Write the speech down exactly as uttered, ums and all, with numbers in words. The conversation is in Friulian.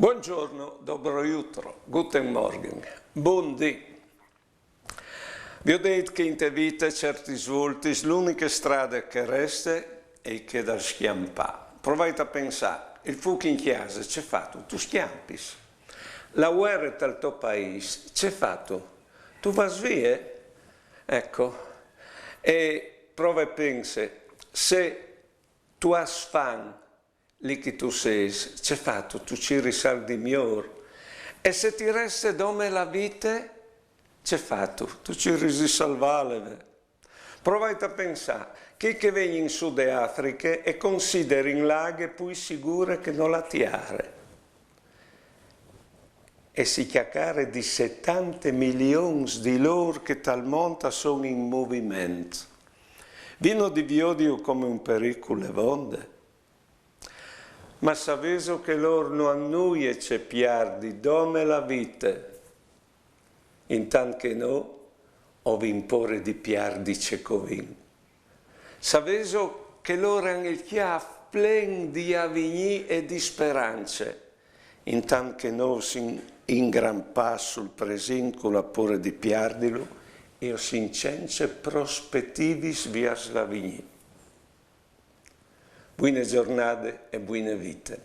Buongiorno, dobro jutro, guten Morgen, bundì. Vi ò deit che inte vite certis voltis l'uniche strade che reste è chê dal scjampà. Provait a pensà, il fûc in cjase, ce fatu? Tu scjampis. La vuere tal to paîs, ce fatu? Tu vâs vie? Eco. E prove e pense, se tu âs fam, li che tu sês, ce fatu? Tu ciris alc di miôr? E se ti reste dome la vite, ce fatu? Tu ciris di salvâle, ve. Provait a pensâ, chei che vegnin sù de Afriche e considerin la aghe plui sigure che no la tiare. E si cjacare di setante milions di lôr che tal mont a son in moviment. Vino di viodiu come un pericul le vonde? Ma savêso che lôr no àn nuie ce piardi, dome la vite, intant che nô o vin pôre di piardi ce che o vin. Savêso che lôr a àn il cjâf plen di avignî e di sperance, intant che nô o sin ingrampâts sul presint cu la pôre di piardilu e o sin cence prospetivis viers l'avignî. Buine zornade e buine vite.